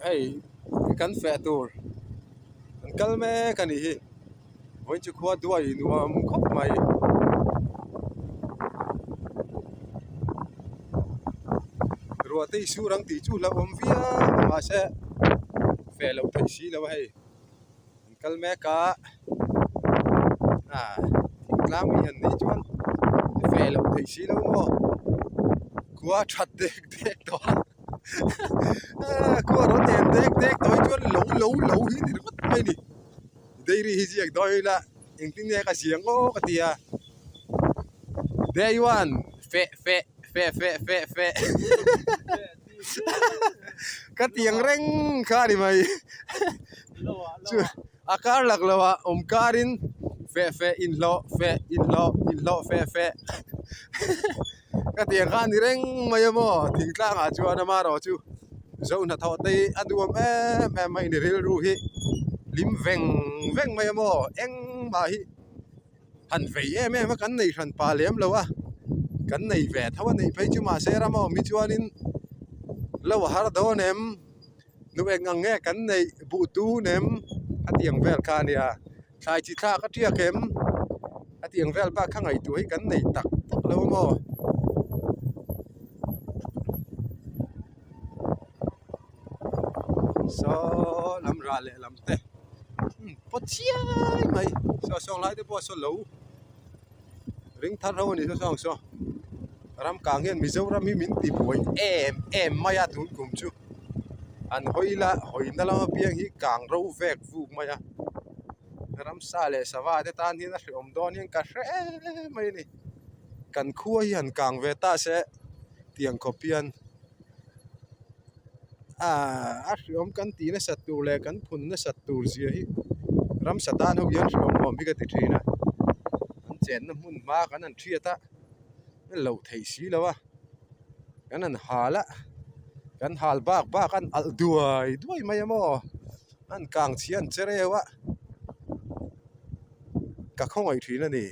Hei kan feh tur an kal mek a nih hi vawiin chu khua duai nuam khawp mai. Ruah te i sur ang tih chu hlauhawm viau a mahse feh loh theih si lo a hei. An kal mek a ah thingtlang mi han nih chuan feh loh theih si lo maw khua that dek dek tawh a khua rawn en dek dek tawh hi chuan lo lo lo hi ni ringawt mai a ni dairy hi ziak dawn ila engtin nge ka ziah ang aw ka ti a day one feh feh feh feh feh feh ka tiang reng kha a ni mai. Chu a kar lak lo ah awm karin feh feh inhlawh feh inhlawh inhlawh feh feh ka tiang kha a ni reng mai a maw thingtlang ah chuan amaherawh chu zo hnathawh te hi a nuam em em mai a ni rilru hi hlim veng veng mai a maw engmah hi han vei em em a kan nei hran pah lem lo a kan nei ve tho a nih phei chu mahse rama awm hi chuanin lo a har dawn em. Nu eng ang nge kan neih buh tun em a tih ang vel kha a nia thlai chi thlak a tiak em a tih ang vel bak kha ngaihtuah hi kan nei tak tak lo a maw. Saw lam rah leh lam te paw chiai mai saw sawng lai te pawh saw lo. Ring thar ho a ni saw saw ram kang hian Mizoram hi min ti buai em em mai a tun kum chu an hawi la hawi na lam apiang hi kang ro vek vuk mai a ramsa leh sava te tan hian a hrehawm dawn hian ka hre em mai a ni kan khua hi han kang ve ta se tiang khawp hian. Ahh a hriawm kan tih nasat tur leh kan phun nasat tur zia hi ramsa tan ho hian hriawm awm hi ka ti thin a an chenna hmun hma kan han hriat a a lo theih si lo a kan han hal a kan hal bak bak a an alh duai duai mai a maw an kang chhia an che reu a ka khawngaih thin a ni.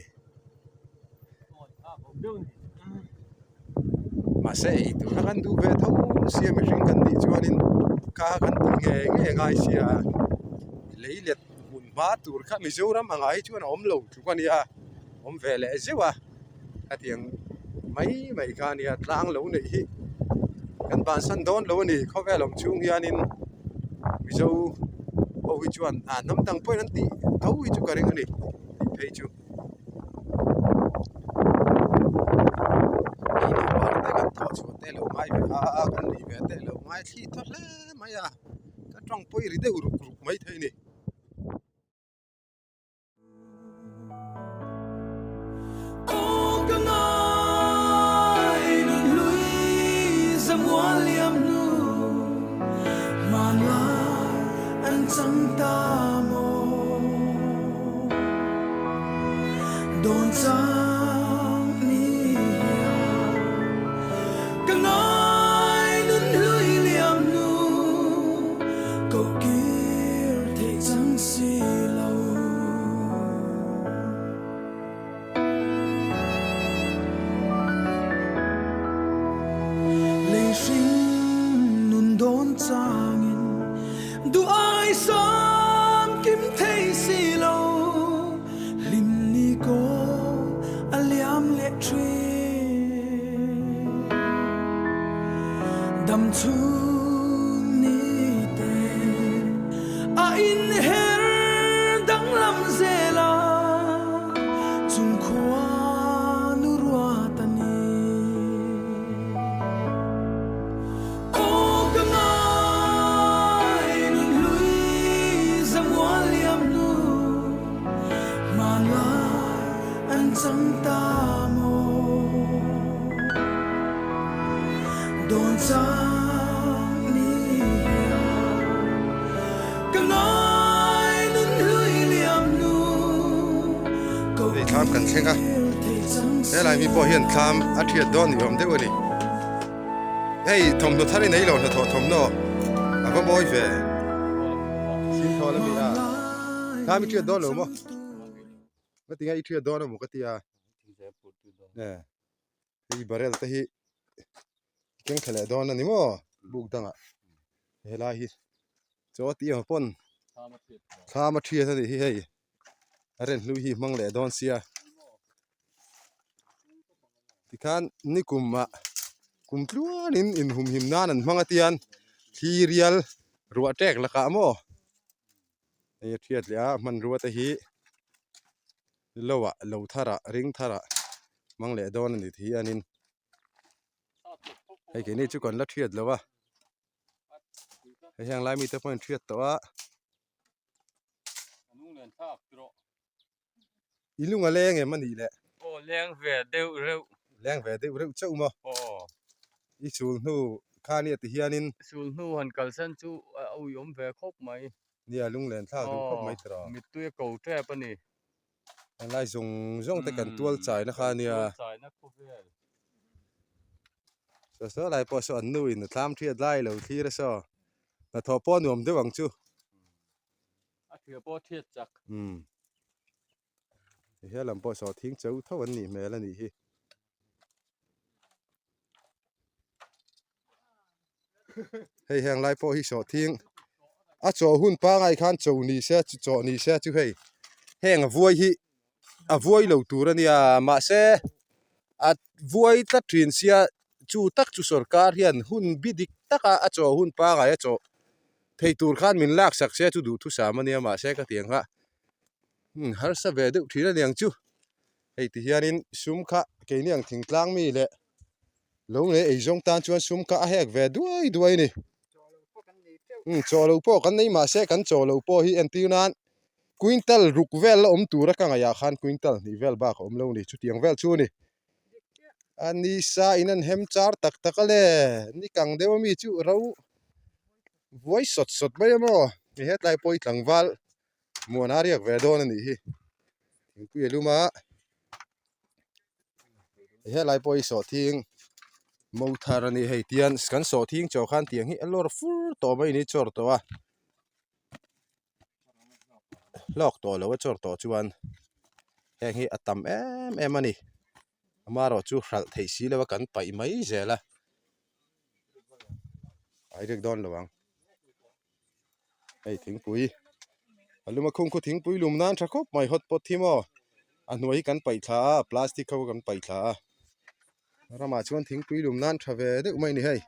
Mahse ei tur a kan duh ve tho sia mihring kan nih chuanin kha kan tih ngei ngei a ngai sia lei let hmun hma tur kha Mizoram ang ah hi chuan a awm lo tluk a nia awm ve leh zeuh a hetiang mai mai kha a nia tlang lo neih hi kan bansan dawn lo a ni khawvel awm chhung hianin Mizo ho hi chuan ah hnam dang pawhin an tih tho hi chu ka ring a ni tih phei chu. Hei leh par te kan thawh chhuah te lo ngai ve a kan nei ve te lo ngai thli thaw hle mai a ka tawng pawi ri deuh ruk ruk mai thei a ni. Hei thlam kan thleng a helai mi pawh hian thlam a thiat dawn ni awm deuh a ni hei thawmhnaw thar i nei lo hnathawh thawmhnaw a va mawi ve sin thawl a mi a thlam i thiat dawn lo maw ngatinge i thiat dawn emaw ka tia hei barrel te hi keng thla leh dawn a ni maw buk dangah helai hi. Chaw tih ang pawn thlam a thiat a nih hi hei a ren hlui hi hmang leh dawn sia tikhan nikum ah kum tluanin inhumhim nan an hmang a tian thli rial ruah tek lakah maw hei a thiat leh a hmanrua te hi lo ah lo thar ah ring thar ah hmang leh dawn a ni ti hianin hei keini chu kan la thiat lo a. Hei heng lai mite pawh in hriat tawh a. I lung a leng em a nih le? Aw leng ve deuh reuh. Leng ve deuh reuh chauh maw? Aw. I chul hnu kha nia ti hianin. Chul hnu han kalsan chu a uiawm ve khawp mai. Nia lunglen thlak duh khawp mai tiraw. Aw mittui a ko tep a ni. Heng lai zawng zawng te kan tual chaina kha nia. Kan tual chaina khawvel. Saw saw lai pawh saw an nu in a thlam thiat lai lo thlir a saw. Hnathawh pawh a nuam deuh ang chu. A thir pawh a thiat chak. Umm. He lam pawh saw thing cheu tho an nih hmel a nih hi. Hei heng lai pawh hi sawh thing a chaw hun pangai khan chaw ni se chaw ni se chu hei heng a vuai hi a vuai lo tur a nia mahse a vuai tlat thin sia chu tak chu sorkar hian hun bi dik taka a chaw hun pangai a chaw thei tur khan min lak sak se chu duhthusam a nia mahse ka ti ang a harsa ve deuh thin a niang chu hei ti hianin sum kha keini ang thingtlang mi leh Lo leh eizawng tan chuan sum kha a hek ve duai duai a ni. Umm chaw lo pawh kan nei mahse kan chaw lo pawh hi entir nan quintal ruk vel la awm tura ka ngaihah khan quintal hnih vel bak a awm lo a ni chutiang vel chu a ni. A nisa in an hem char tak tak a le ni kang deuh ami chu ro vuai sawt sawt mai a maw hei hetlai pawh hi tlangval muan a riak ve dawn a nih hi thingpui a lum a. Helai pawh hi sawhthing mo thar a ni hei tian kan sawhthing chaw khan tiang hi a lawr fur tawh mai ni chawr tawh a hlawk tawh lo a chawr tawh chuan heng hi a tam em em a ni amaherawh chu hralh theih si lo a kan paih mai zel a a riak dawn lo ang hei thingpui a lum a khung khu thingpui lum nan tha khawp mai hot pot hi maw a hnuai hi kan paih thla a plastic ho kan paih thla a ramah chuan thingpui lum nan tha ve deuh mai a ni hei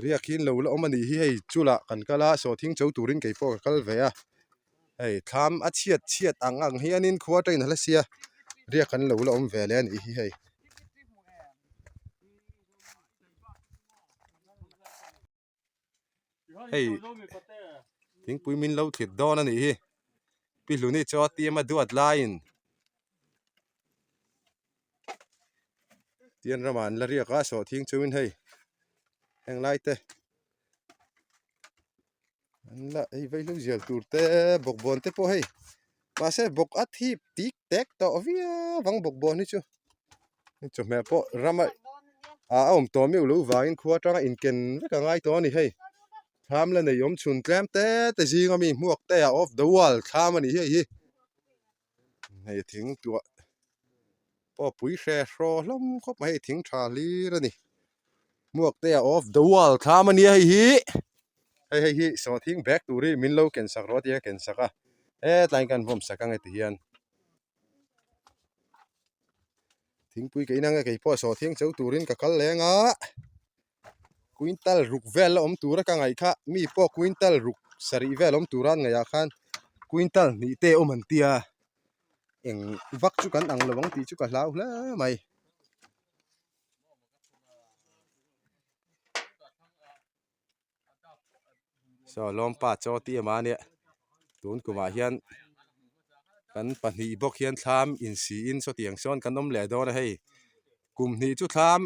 riak hi an lo la awm a nih hi hei chulah kan kal a sawhthing cho turin kei pawh ka kal ve a hei thlam a chhiat chhiat ang ang hianin khua atangin a hla sia riak an lo la awm ve leh a nih hi hei. Hei thingpui min lo thlit dawn a nih hi pi hluni chu a tiem a duat laiin tian ramah an la riak a sawhthing chungin hei heng lai te an la ei vaihlo zial tur te bawkbawn te pawh hei mahse bawk a thip tik tek tawh viau ang bawkbawn hi chu chawhmeh pawh rama a awm tawh meuh loh vangin khua atanga inken vek a ngai tawh a ni hei thlam la nei awm chhun tlem te te zinga mi hmuak te a off the wall thlam a nih hi hei hi hei thing tuah pawh pui hre hraw hlawm khawp mai hei thing tha hlir a ni hmuak te a off the wall thlam a nia hei hi hei hei hi sawhthing bag tur hi min lo ken sak rawh a tia ken sak a hetlai kan vawm sak ang e ti hian. Thingpui ka inang e kei pawh sawhthing cho turin ka kal leng a quintal ruk vel la awm tura ka ngaih kha mi pawh quintal ruk sarih vel awm tura an ngaihah khan quintal hnih te awm an tia eng vak chu kan ang lo ang tih chu ka hlau hle mai. Saw lawmpa chaw tih em a nia tun kumah hian kan pahnih bawk hian thlam insiin sawtiang sawn kan awm leh dawn a hei kum hnih chu thlam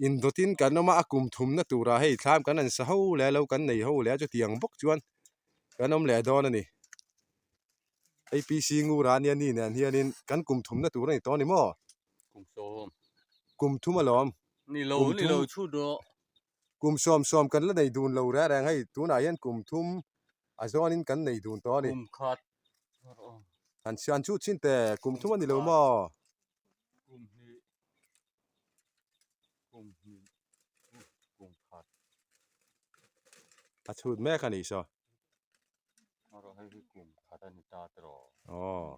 indawtin kan awm a a kum thumna turah hei thlam kan han sa ho leh lo kan nei ho leh a chutiang bawk chuan kan awm leh dawn a ni A_P_C ngura ania ni nen hianin kan kum thumna tur a ni tawh a ni maw kum thum alawm kum thum. Kum sawm sawm kan la nei dun lo reng reng hei tunah hian kum thum a zawnin kan nei dun tawh a ni. Kum khat. Han sian chu chin te kum thum a ni lo maw? Kum hnih. Kum hnih. Kum khat. A chhut mek a nih saw. Hei hi kum khat a ni ta tiraw. Aw.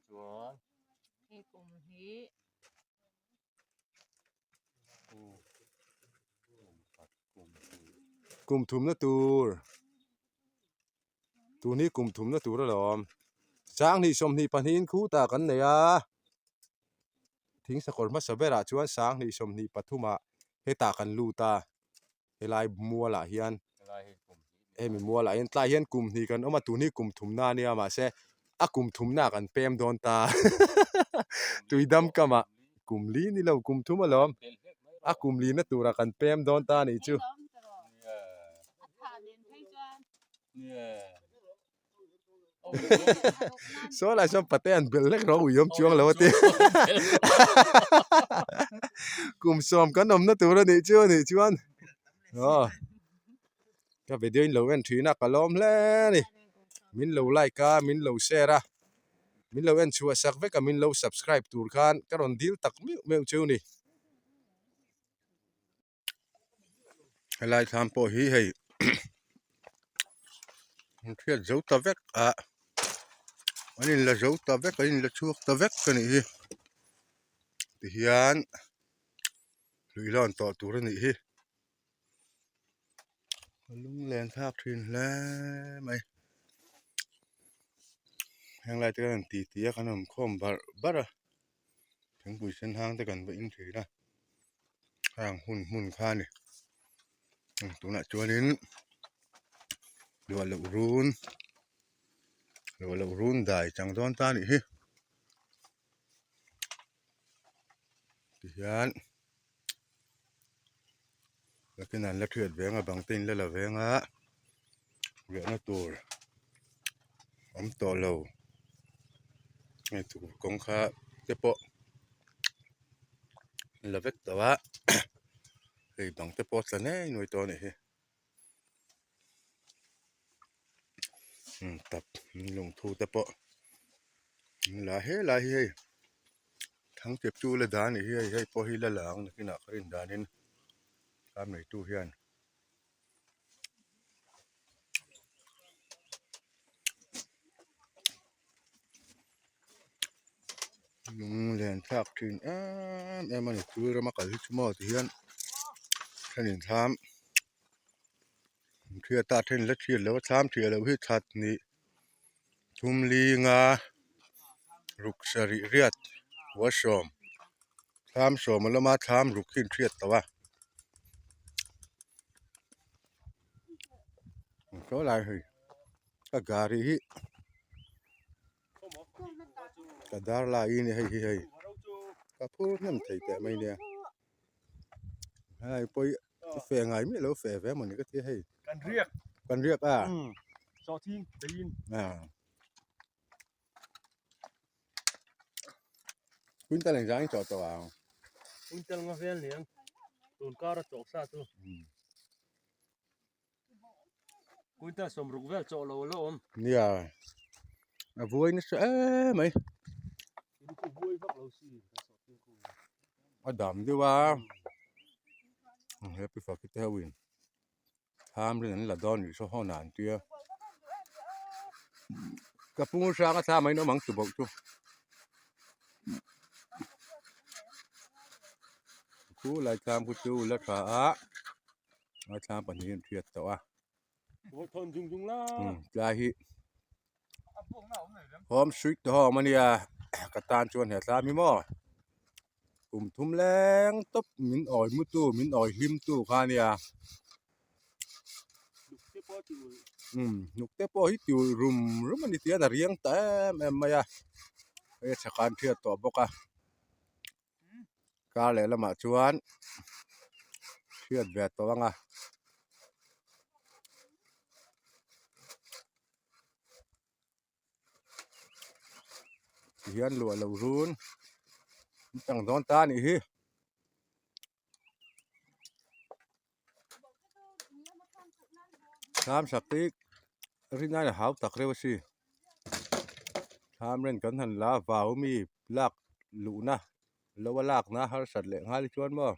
Chuan. Hei kum hnih. Kum thumna tur. Tun hi kum thumna tur alawm. 20 25 in khutah kan nei a. Thing sakawr hmasa berah chuan 2023 ah hetah kan lut a. Helai mualah hian hemi mualah hian tlai hian kum hnih kan awm a tun hi kum thumna ania mahse a kum thumna kan pem dawn ta tuidam kamah kum li ni lo kum thum alawm a kum lina turah kan pem dawn ta anih chu. Saw lai sawn pate an belh hlek rawh ui awm chuang lo a ti kum sawm kan awmna tur a nih chu a nih chuan aw ka video in lo en thin a ka lawm hle a ni min lo like a min lo share a min lo en chhuah sak vek a min lo subscribe tur khan ka rawn dil tak meuh meuh chu a ni. Helai thlam pawh hi hei an hriat zo ta vek a an in la zo ta vek an in la chhuak ta vek a nih hi tihian hlui lawn tawh tur a nih hi a lunglen thlak thin hle mai heng lai te hian an titi a kan awm khawm barh barh a thingpui sen hang te kan va in thin a. heng hun hmun kha a ni tunah chuanin luah loh run luah loh run dai chang dawn ta a nih hi tihian nakin an la thiat veng a bang te in la la veng a riahna tur awm tawh lo hei tukverh kawngka te pawh. La vek tawh a hei bang te pawh a tla ngei nuai tawh a nih hi tap lungthu te pawh an la helai hi hei thangtep chu la dah a nih hi hei hei pawh hi la la ang nakinah ka rin danin ram neitu hian. Lunglen thlak thin em em a ni thil rama kal hi chu maw ti hian thenin thlam thiat a then la thiat lo a thlam thiah loh hi that hnih thum linga ruk sarih riat kua sawm thlam sawm a lawm a thlam ruk hi an hriat tawh a saw lai hei ka gari hi ka dar lai hi hei hi hei ka phur hnem thei teh mai nia hei pawh hi fe ngai miah lo fe ve mawni ka tia hei kan riak kan riak a sawhthing teiin Quintal engzah in chawh tawh ang. Quintal nga vel ni ang. Tun kar a chawh sa chu. Quintal 60 vel chawh lo la awm. Nia. A vuai nasa em mai. In chu vuai vak lo si. A dam deuh a. Happy fakit te ho in. Thlam rin an la dawn nih saw hawn ah an tia ka pu hrang a thlam ah in awm ang chu bawk chu khu lai thlam khu chu la tha a a thlam pahnih an hriat tawh a tlai hi home sweet home ania ka tan chuan he thlam hi maw. Kum thum leng tawp min awi mu tu min awi hlim tu kha ania umm hnuk te pawh hi ti ulh rum rum a ni tihian a riang ta em em mai a hei a chhakah an hriat tawh bawk a kar leh lamah chuan hriat ve tawh ang a. Tihian luah lo run an chang dawn ta a nih hi. Thlam sak hi rin aiin a hau tak reuh a si. Thlam ren kan han la vau mi lak luhna lo a lakna harsat leh nghal hi chuan maw.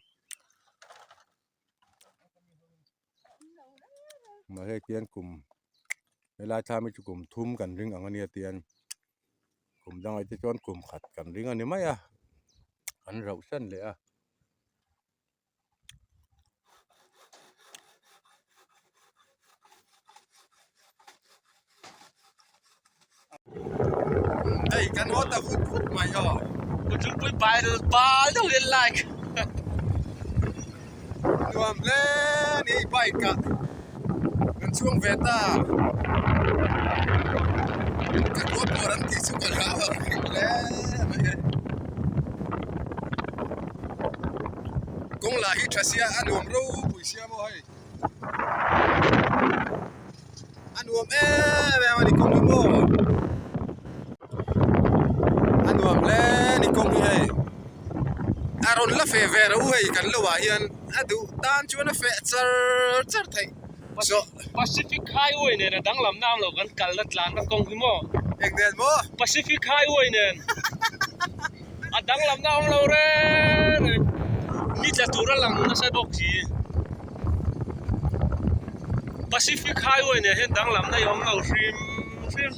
Mahse tihian kum. Helai thlam hi chu kum thum kan ring ang a nia tian kum dangah te chuan kum khat kan ring a ni mai a an rauh san leh a. Hei kan haw ta vut vut mai aw. Kuchungpui pai bal deuh hian like. Nuam hle a ni bike ah kan chhuang ve ta. Ka kuah pawr an tih chu ka hlau ang reng hle mai e. Kawng lah hi tha sia a nuam ropui sia maw hei. A nuam em em a ni kawng hi maw a nuam hle a ni kawng hi hei a rawn la feh ve ro hei kan lo ah hian a duh tan chuan a feh char char theih so Pacific Highway nen a danglam na ang lo kan kalna tlanna kawng hi maw eng nen maw Pacific Highway nen a danglam na awm lo reng reng ni tla tur a lang nasa bawk si Pacific Highway nen hian danglam na i awm lo hrim hrim.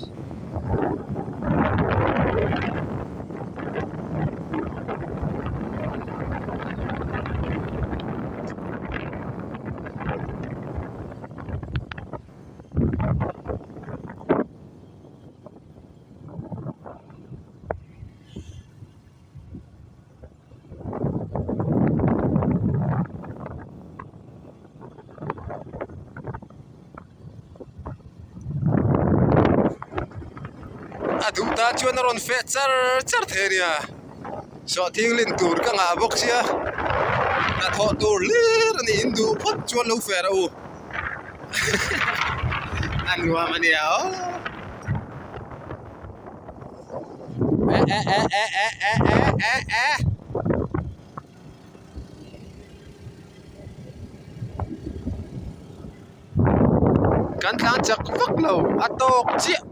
A duh ta chuan a rawn feh char char thei a nia sawhthing lin tur ka ngah bawk sia hnathawh tur hlir a ni in duh phawt chuan lo feh rawh u a nuam a nia aw. Kan tlan chak vak lo a tawk chiah.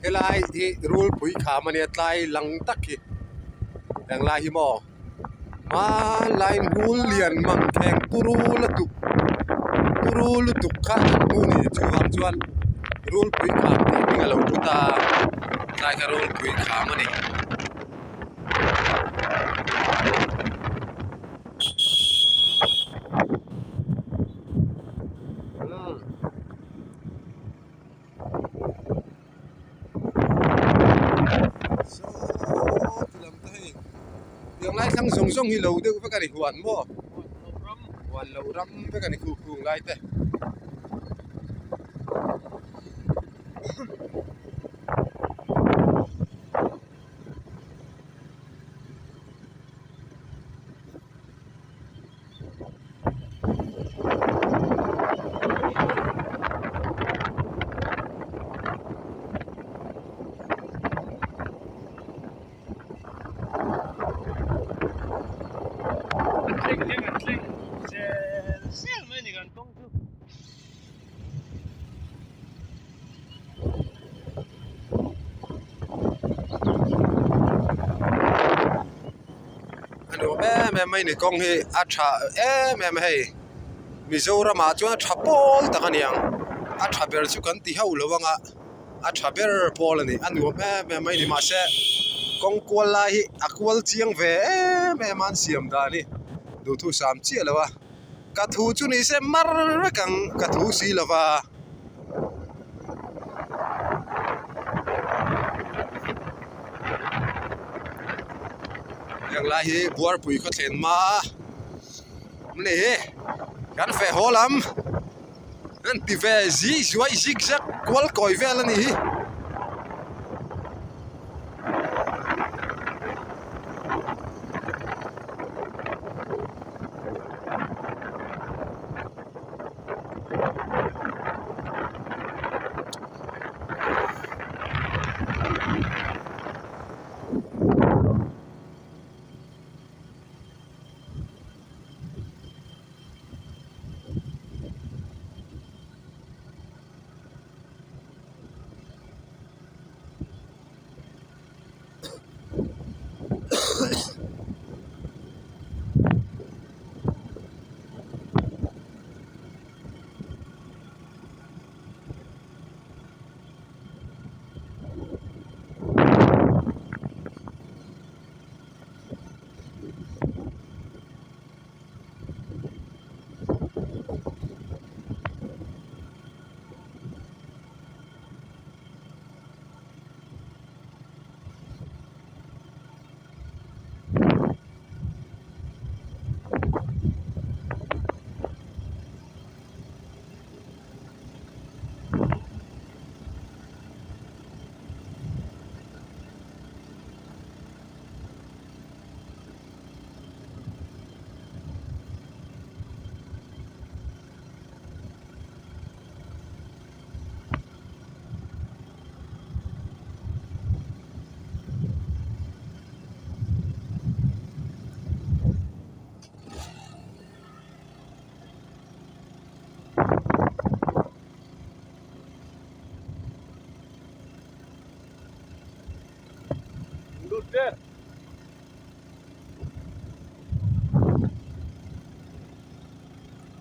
Helai hi rulpui kham a nia tlai lang tak hi englai hi maw hmanlaiin rul lian mang kheng turu lutuk turu lutuk kha an hmu a ni chuvang chuan rulpui kham tih hming a lo pu ta a tlai kha rulpui kham a ni. Tiang lai thlang zawng zawng hi lo deuh vek a ni huan maw huan loh ram vek a ni khu khung lai te. A nuam em em mai ni kawng hi a tha em em a hei Mizoram ah chuan a tha pawl tak a ni ang a tha ber chu kan ti hauh lo ang a a tha ber pawl a ni a nuam em em mai ni mahse kawng kual lai hi a kual chiang ve em em a an siam dan hi duhthusam chiah lo a. Ka thu chu ni se mar vek ang ka thu si lo va. Heng lai hi Buarpui khaw thlen hma a ni hi kan feh haw lam an ti ve zi zuai zig zag kual kawi vel a nih hi.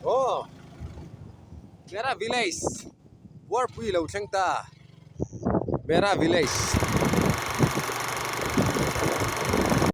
Aw Mera village Buarpui lo thleng ta Mera village.